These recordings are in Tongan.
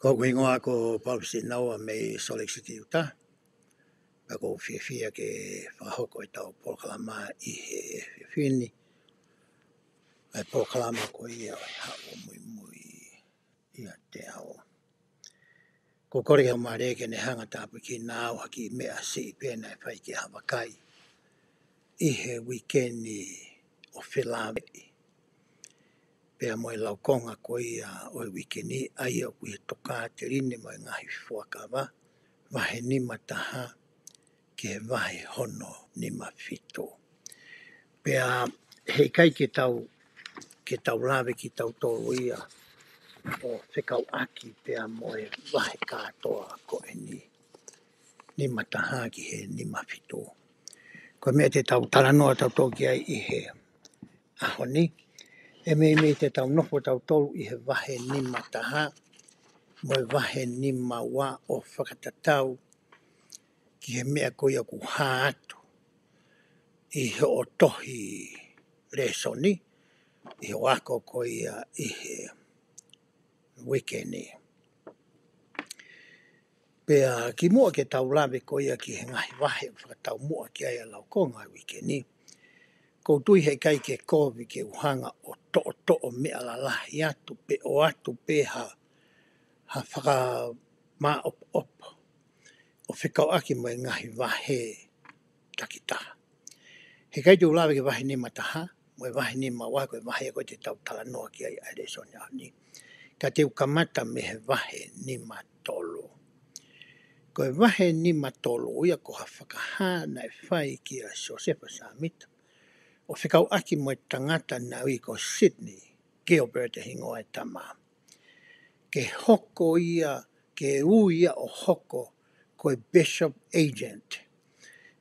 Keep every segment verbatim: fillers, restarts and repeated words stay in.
Ko hoku hingoa ko Paul Pisinaua mei Salt Lake City, Utah. Pea ʻoku ou fiefia ke fakahoko ʻetau polokalama ʻi he efiafi ni. ʻA e polokalama ko ia ʻo e Haʻu ʻo Muimui ʻIate Au. ʻOku ou kole ki he Laumālie ke ne hanga ʻo tāpuekina au ha kiʻi meʻa siʻi pē naʻe fai ki ai ha vakai ʻi he uike ni ʻo felāveʻi pea mo e laukonga ko ia ʻo e uike ni, ʻa ia ʻoku ʻi he Tokāteline mo e Ngaahi Fuakava, vahe nima taha ki he vahe hono nima fitu. Pea heʻikai ke tau, ke tau lave kitautolu ia ʻo fekauʻaki pea mo e vahe kātoa ko eni, nima taha ki he nima fitu. Ko e meʻa te tau talanoa tautolu ki ai ʻi he ʻaho ni, ʻe meimei te tau nofo tautolu ʻi he vahe nima taha mo e vahe nima ua ʻo fakatatau ki he meʻa ko ia ʻoku hā atu ʻi hoʻo tohi lēsoni, ʻi hoʻo ako ko ia ʻi he uike ni. Pea kimuʻa ke tau lave ko ia ki he ngaahi vahe ʻoku fakataumuʻa ki ai ʻa e laukonga ʻo e uike ni, ʻoku ou tui heʻikai ke kovi ke u hanga ʻo toʻotoʻo meʻa lalahi atu pe ʻoatu pē ha, ha fakamāʻopoʻopo ʻo fekauʻaki mo e ngaahi vahe takitaha. Heʻikai te u lave ki he vahe nima taha mo e vahe nima ua, ko e vahe ko ē te tau talanoa ki ai ʻa e lēsoni ʻaho ni. Ka te u kamata mei he vahe nima tolu. Ko e vahe nima tolu ia ko ha fakahā naʻe fai kia Siosefa Sāmita ʻo fekauʻaki mo e tangata naʻe ui ko Sidney Gilbert ʻa e hingoa ʻo e tama, ke hoko ia, ke ui ia ʻo hoko ko e bishop agent,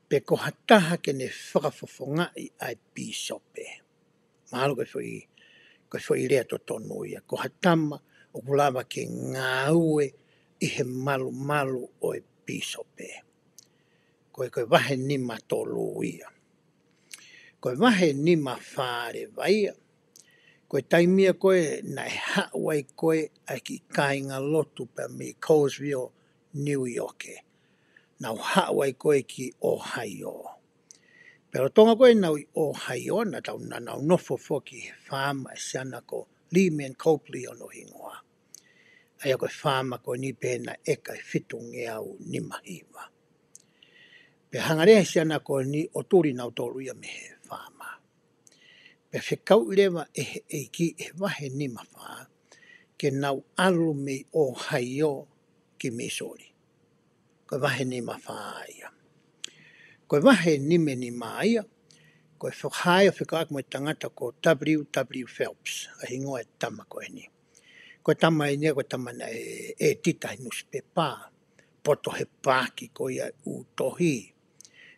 pe ko ha taha ke ne fakafofongaʻi ʻa e pīsope. Mahalo ko e foʻi, ko e foʻi lea totonu ia, ko ha tama ʻoku lava ke ngāue ʻi he malumalu ʻo e pīsope. Ko e, ko e vahe nima tolu ia. Ko e vahe nima fā leva ia, ko e taimi ia ko ē naʻe haʻu ai ko ē ʻa e kiʻi kāingalotu pea mei Colesville, New York, ē. Nau haʻu ai ko ē ki Ohio. Pea lolotonga ko ē ʻenau ʻi Ohio, naʻa tau, naʻa nau nofo foki he faama ʻa e siana ko Leman Copley hono hingoa. ʻA ia ko e faama ko eni pē naʻe ʻeka ʻe fitungeau nima hiva. Pea hanga leva he siana ko eni ʻo tuli nautolu ia mei he faama. Pea fekauʻi leva ʻe he ʻEiki ʻi he vahe nima fā ke nau ʻalu mei Ohio ki Missouri. Ko e vahe nima fā ia. Ko e vahe nima nima ia, ko e fakahā ia ʻo fekauʻaki mo e tangata ko W W Phelps, ʻa e hingoa ʻo e tama ko eni. Ko e tama eni ia, ko e tama naʻe ʻētita he nusipepa, poto he paaki ko ia ʻū tohi,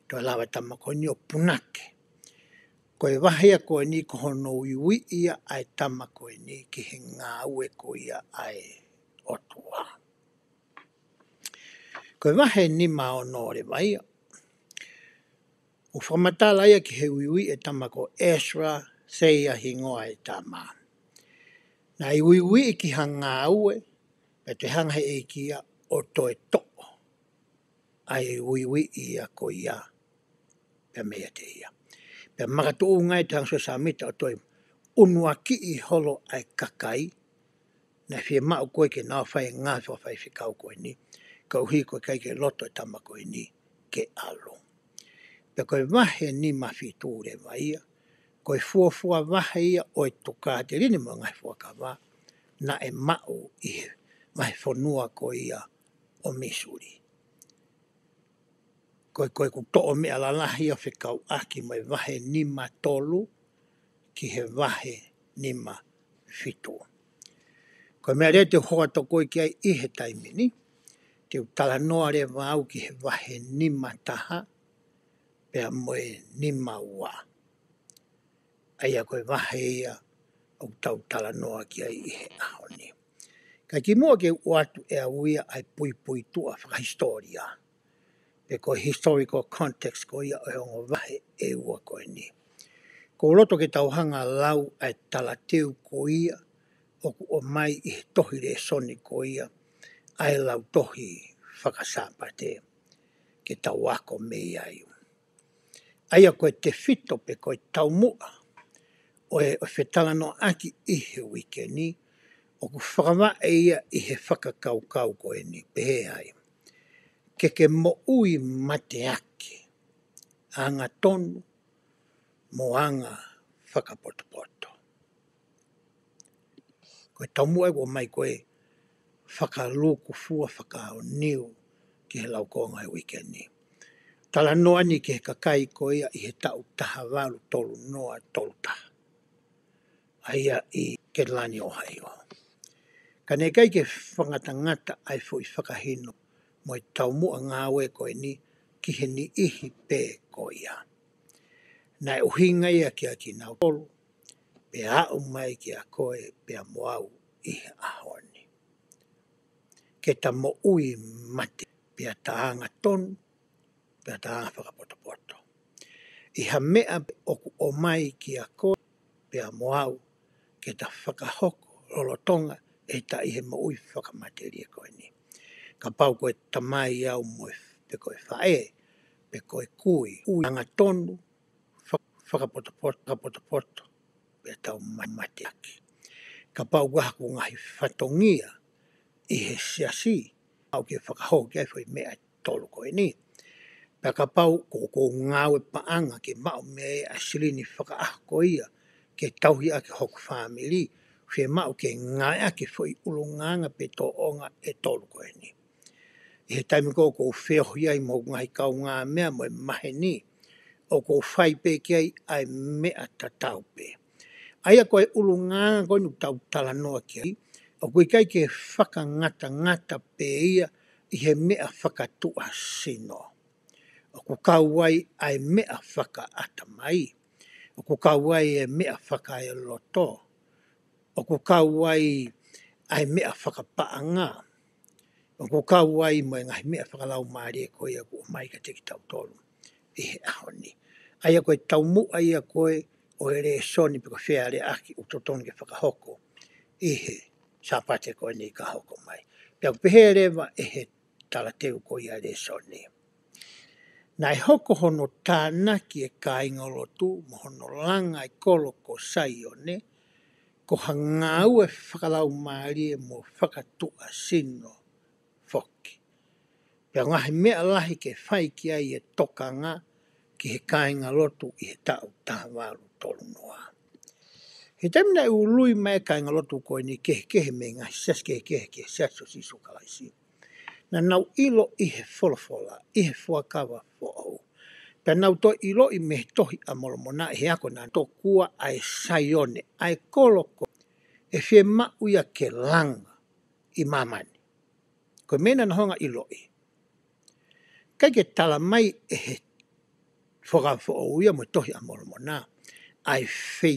toe lava e tama ko eni ʻo punake. Ko e vahe ia ko eni ko hono uiuiʻi ia ʻa e tama ko eni ki he ngāue ko ia ʻa e ʻOtua. Ko e vahe nima ono leva ia, ʻoku fakamatala ia ki he uiuiʻi ʻa e tama ko Ezra Thayer, hingoa ʻo e tama. Naʻe uiuiʻi ki ha ngāue, pea toe hanga he ʻEiki ia ʻo toe toʻo ʻa e uiuiʻi ia ko ia pea meiate ia. Pea makatuʻunga ai ʻa Siosefa Sāmita ʻo toe ʻunuakiʻi holo ʻa e kakai naʻe fiemaʻu ko ē ke nau fai e ngāue fakafaifekau ko eni, koeʻuhi ko e ʻikai ke loto e tama ko eni ke ʻalu. Pea ko e vahe nima fitu leva ia, ko e fuofua vahe ia ʻo e Tokāteline mo e Ngaahi Fuakava naʻe maʻu ʻi he vahefonua ko ia ʻo Missouri. Ko e, ko ʻeku toʻo meʻa lalahi ia ʻo fekauʻaki mo e vahe nima tolu ki he vahe nima fitu. Ko e meʻa leva te u hoko atu ko ē ki ai ʻi he taimi ni, te u talanoa leva au ki he vahe nima taha pea mo e nima ua. ʻA ia ko e vahe ia ʻoku tau talanoa ki ai ʻi he ʻaho ni. Ka kimuʻa ke u ʻoatu ʻe au ia ʻa e puipuituʻa fakahisitōlia, pe ko e historical context ko ia ʻo e ongo vahe ʻe ua ko eni, ʻoku ou loto ke tau hanga ʻo lau ʻa e talateu ko ia ʻoku ʻomai ʻi he tohi lēsoni ko ia ʻa e lautohi faka-Sāpate ke tau ako mei ai. ʻA ia ko e tefito pe ko e taumuʻa ʻo e, ʻo e fetalanoaʻaki ʻi he uike ni, ʻoku fakavaʻe ia ʻi he fakakaukau ko eni, pehē ai: Ke ke moʻui mateaki, angatonu mo anga fakapotopoto. Ko e taumuʻa ʻoku ʻomai ko e fakalūkufua, fakaʻaoniu ki he laukonga he uike ni. Talanoa ni ki he kakai ko ia ʻi he taʻu taha valu tolu noa tolu taha, ʻa ia ʻi Ketilani, ʻOhaiō. Ka naʻe ʻikai ke fakangatangata ʻa e foʻi fakahino mo e taumuʻa ngāue ko eni ki he niʻihi pē ko ia. Naʻe ʻuhinga ia kia kinautolu, pea aʻu mai kia koe pea mo au ʻi he ʻaho ni. Ke ta moʻui mate, pea ta angatonu, pea ta anga fakapotopoto ʻi ha meʻa ʻoku ʻomai kia koe pea mo au ke ta fakahoko lolotonga ʻeta ʻi he moʻui fakamatelie ko eni. Kapau ko e tamai au mo e, pe ko e faʻē, pe ko e kui, ui angatonu, fa-, fakapotopoto, fakapotopoto, pea tau ma-, mateaki. Kapau ko haku ngaahi fatongia ʻi he siasi, ʻoku ou fakahoko ai foʻi meʻa ʻe tolu ko eni. Pea kapau ko, ko e ngāue paʻanga ke maʻu mei ai ʻa e silini fakaʻaho ko ia ke tauhi ʻaki hoku fāmili, fiemaʻu ke ngāueʻaki foʻi ʻulungaanga pe tōʻonga ʻe tolu ko eni. ʻI he taimi ko ē ʻoku ou feohi ai mo hoku ngaahi kaungāmeʻa mo e maheni, ʻoku ou fai pē ki ai ʻa e meʻa tatau pē. ʻA ia ko e ʻulungaanga ko eni ʻoku tau talanoa ki ai, ʻoku ʻikai ke fakangatangata pē ia ʻi he meʻa fakatuʻasino. ʻOku kau ai ʻa e meʻa fakaʻatamai. ʻOku kau ai e meʻa fakaeloto. ʻOku kau ai ʻa e meʻa fakapaʻanga. ʻOku kau ai mo e ngaahi meʻa fakalaumālie ko ia ʻoku ʻomai kiate kitautolu ʻi he ʻaho ni. ʻA ia ko e taumuʻa ia ko ē ʻo e lēsoni pe ko e fealeaʻaki ʻoku totonu ke fakahoko ʻi he Sāpate ko eni ka hoko mai. Pea ʻoku pehē leva ʻe he talateu ko ia lēsoni: Naʻe hoko hono tānaki e kāingalotu mo hono langa e kolo ko Saione, ko ha ngāue fakalaumālie mo fakatuʻasino foki. Pea ngaahi meʻa lahi ke fai ki ai e tokanga ki he kāingalotu ʻi he taʻu taha valu tolu noa. He taimi naʻe ului mai e kāingalotu ko eni kehekehe mei he ngaahi siasi kehekehe ki he Siasi ʻo Sīsū Kalaisi, naʻa nau ʻilo ʻi he folofola, ʻi he Fuakava Foʻou, pea nau toe ʻiloʻi mei he Tohi ʻa Molomona ʻi he ako naʻa nau tokua ʻa e Saione, ʻa e kolo ko ē ʻe fiemaʻu ia ke langa ʻi māmani. Ko e meʻa naʻa nau hanga ʻiloʻi. ʻIkai ke tala mai ʻe he Fuakava Foʻou ia mo e Tohi ʻa Molomona ʻa e fei